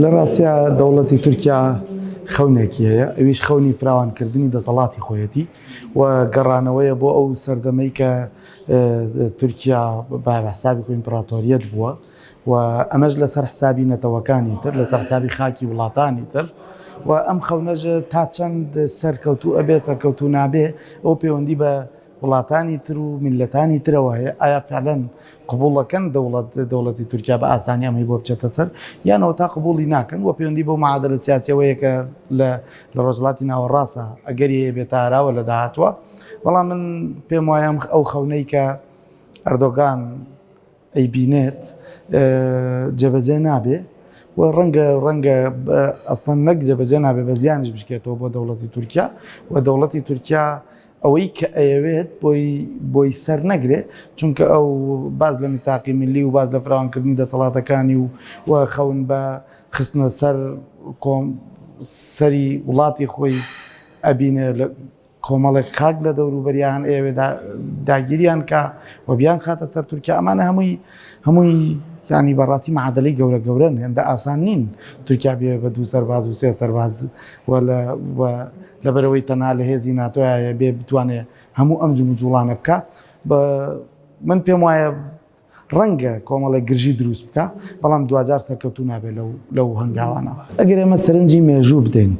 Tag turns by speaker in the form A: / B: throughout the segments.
A: لە ڕاستیا دەوڵەتی تورکیا خەونێکی هەیە، ئەویش خەونی فراوانکردنی دەسەڵاتی خۆیەتی و گەڕانەوەیە بۆ ئەو سەردەمەی کە تورکیا بە حسابی خۆی ئیمپراتۆریەت بووە و ئەمەش لەسەر حسابی نەتەوەکانی تر، لەسەر حسابی خاکی وڵاتانی تر و ئەم خەونەش تا چەند سەرکەوتوو ئەبێ سەرکەوتوو نابێ ئەو پەیوەندی بە وڵاتانی تر و میللەتانی ترەوە هەیە، ئایا فعلەن قبوڵەکەن دەوڵەت دەوڵەتی تورکیا بە ئاسانی ئەمەی بۆ بچێتە سەر یان ئەوەتا قبوڵی ناکەن و پەیوەندی بەو معادلە سیاسیەوەیە کە لە لە ڕۆژهەڵاتی ناوەڕاستە ئەگەری هەیە بێتە ئاراوە لە داهاتووە بەڵام من پێم وایە ئەو خەونەی کە ئەردۆگان ئەیبینێت جێبەجێ نابێ و ڕەنگە ڕەنگە ئەسڵەن نەک جێبەجێ نابێ بە زیانیش بشکێتەوە بۆ دەوڵەتی تورکیا و دەوڵەتی تورکیا ئەوەی کە ئەیەوێت بۆی بۆی سەر نەگرێ چونکە ئەو باز لە میساقی ملی و باز لە فراوانکردنی دەسەڵاتەکانی و و خەون بە خستنە سەر کۆم سەری وڵاتی خۆی ئەبینێ لە کۆمەڵێک خاک لە دەوروبەریان ئەیەوێ داگیریان کا و بیان خاتە سەر تورکیا ئەمانە هەمووی هەمووی ینی بەڕاستی معادلەی گەورە گەورەن هێندە ئاسان نین تورکیا بێ بە دوو سەرباز و سێ سەرباز و لە لەبەرەوەی تەنها لە هێزی ناتۆیە بێ بتوانێ هەموو ئەم جموجوڵانە بکە بە من پێم وایە ڕەنگە کۆمەڵێک گرژی دروست بکا، بەڵام دواجار سەرکەوتوو نابێت لەو هەنگاوانە. ئەگەر ئێمە سەرنجی مێژوو بدەین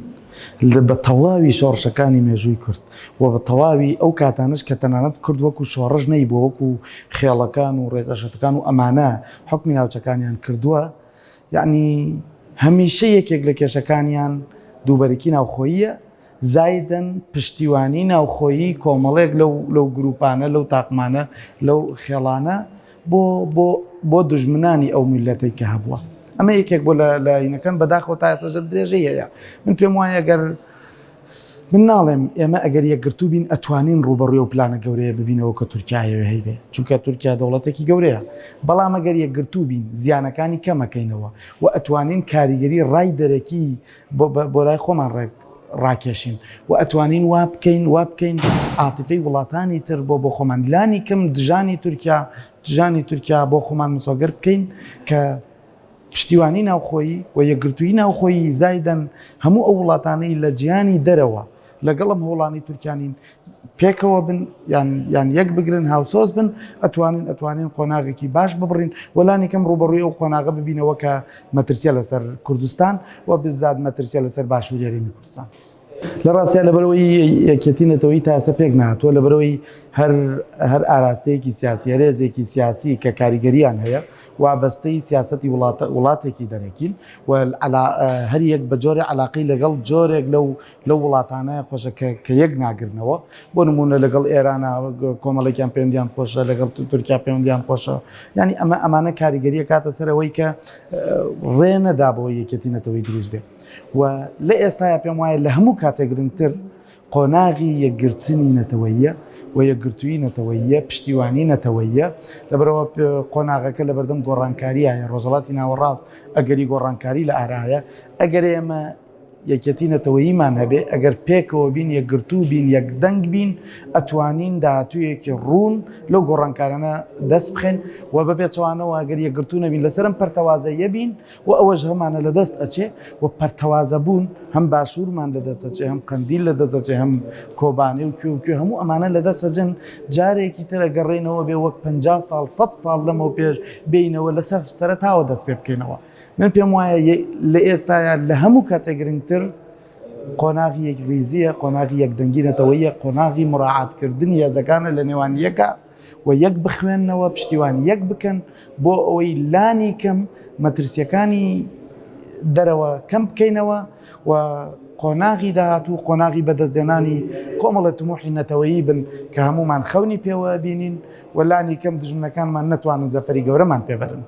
A: بە تەواوی شۆڕشەکانی مێژووی کورد و بە تەواوی ئەو کاتانەش کە تەنانەت کورد وەکو شۆڕش نەیبووە، وەکو خێڵەکان و ڕێزەشەتەکان و ئەمانە حوکمی ناوچەکانیان کردووە، یەعنی هەمیشە یەکێک لە کێشەکانیان دووبەرەکی ناوخۆییە، زایدەن پشتیوانی ناوخۆیی کۆمەڵێک لەو لەو گروپانە لەو تاقمانە لەو خێڵانە بۆ بۆ بۆ دوژمنانی ئەو میللەتەی کە هەبووە ئەمە یەکێک بۆ لە لاینەکەن بەداخەوە تا ئێستاش درێژەی هەیە من پێم وایە گەر من ناڵێم ئێمە ئەگەر یەکگرتوو بین ئەتوانین ڕووبەڕووی ئەو پلانە گەورەیە ببینەوە کە تورکیا ئەیەوێ هەیبێ چونکە تورکیا دەوڵەتێکی گەورەیە بەڵام ئەگەر یەکگرتوو بین زیانەکانی کەمەکەینەوە و ئەتوانین کاریگەری ڕای دەرەکی بۆ لای خۆمان ڕێک ڕاکێشین و ئەتوانین وا بکەین وا بکەین عاتفەی وڵاتانی تر بۆ بۆ خۆمان لانی کەم دژانی تورکیا دژانی تورکیا بۆ خۆمان مسۆگەر بکەین کە پشتیوانی ناوخۆیی و یەکگرتووی ناوخۆیی زایدەن هەموو ئەو وڵاتانەی لە جیهانی دەرەوە لەگەڵ ئەم هەوڵانەی تورکیا نین پێکەوە بن یان یان یەک بگرن هاوسۆز بن ئەتوانین ئەتوانین قۆناغێکی باش ببڕین وەلانی کەم ڕوبەڕووی ئەو قۆناغە ببینەوە کە مەترسیە لەسەر کوردستان و بزاد مەترسیە لەسەر باشووری هەرێمی کوردستان. لە ڕاستیا لەبەرەوەی یەکێتی نەتەوەی تا ئێستا پێک نهاتووە لەبەرەوەی هەر هەر ئاراستەیەکی سیاسی هەرێزێکی سیاسی کە کاریگەریان هەیە وابەستەی سیاسەتی وڵاتە وڵاتێکی دەرەکین و هەر یەک بە جۆرێ علاقەی لەگەڵ جۆرێک لەو لەو وڵاتانە خۆشە کە کە یەک ناگرنەوە بۆ نمونە لەگەڵ ئێرانە کۆمەڵێکیان پەیوەندیان خۆشە لەگەڵ تورکیا پەیوەندیان خۆشە یعنی ئەمە ئەمانە کاریگەریە کاتە سەرەوەی کە ڕێ نەدا بۆ یەکێتی نەتەوەی دروست بێ و لە ئێستایا پێم وایە لە هەموو کاتێک گرنگتر قۆناغی یەکگرتنی نەتەوەییە و یەکگرتووی نەتەوەییە، پشتیوانی نەتەوەییە، لەبەرئەوە قۆناغەکە لەبەردەم گۆڕانکاریایە، ڕۆژهەڵاتی ناوەڕاست ئەگەری گۆڕانکاری لە ئارایە، ئەگەر ئێمە یەکێتی نەتەوەییمان هەبێ، ئەگەر پێکەوە بین، یەکگرتوو بین، یەکدەنگ بین، ئەتوانین داهاتوویەکی ڕوون لەو گۆڕانکارانە دەست بخەین و بە پێچەوانەوە ئەگەر یەکگرتوو نەبین لەسەر ئەم پەرتەوازەییە بین، و ئەوەش هەمانە لە دەست ئەچێ و پەرتەوازە بوون هەم باشوورمان لە دەست ئەچێ هەم قەندیل لە دەست ئەچێ هەم کۆبانێ و کوێ و کوێ هەموو ئەمانە لە دەست ئەجن جارێکی تر ئەگەڕێینەوە بێ وەک 50 ساڵ 100 ساڵ لەمەو پێش بێینەوە لەسەر سەرەتاوە دەست پێ بکەینەوە من پێم وایە لە ئێستایا لە هەموو کاتێک گرنگتر قۆناغی یەکڕیزییە قۆناغی یەکدەنگی نەتەوەیە قۆناغی مراعاتکردنی هێزەکانە لە نێوان یەکە و یەک بخوێننەوە پشتیوانی یەک بکەن بۆ ئەوەی لانی کەم مەترسیەکانی دەرەوە کەم بکەینەوە و قۆناغی داهاتوو قۆناغی بەدەستێنانی کۆمەڵە تموحی نەتەوەیی بن کە هەمومان خەونی پێوە بینین و لانی کەم دژمنەکانمان نەتوانن زەفەری گەورەمان پێبەرن.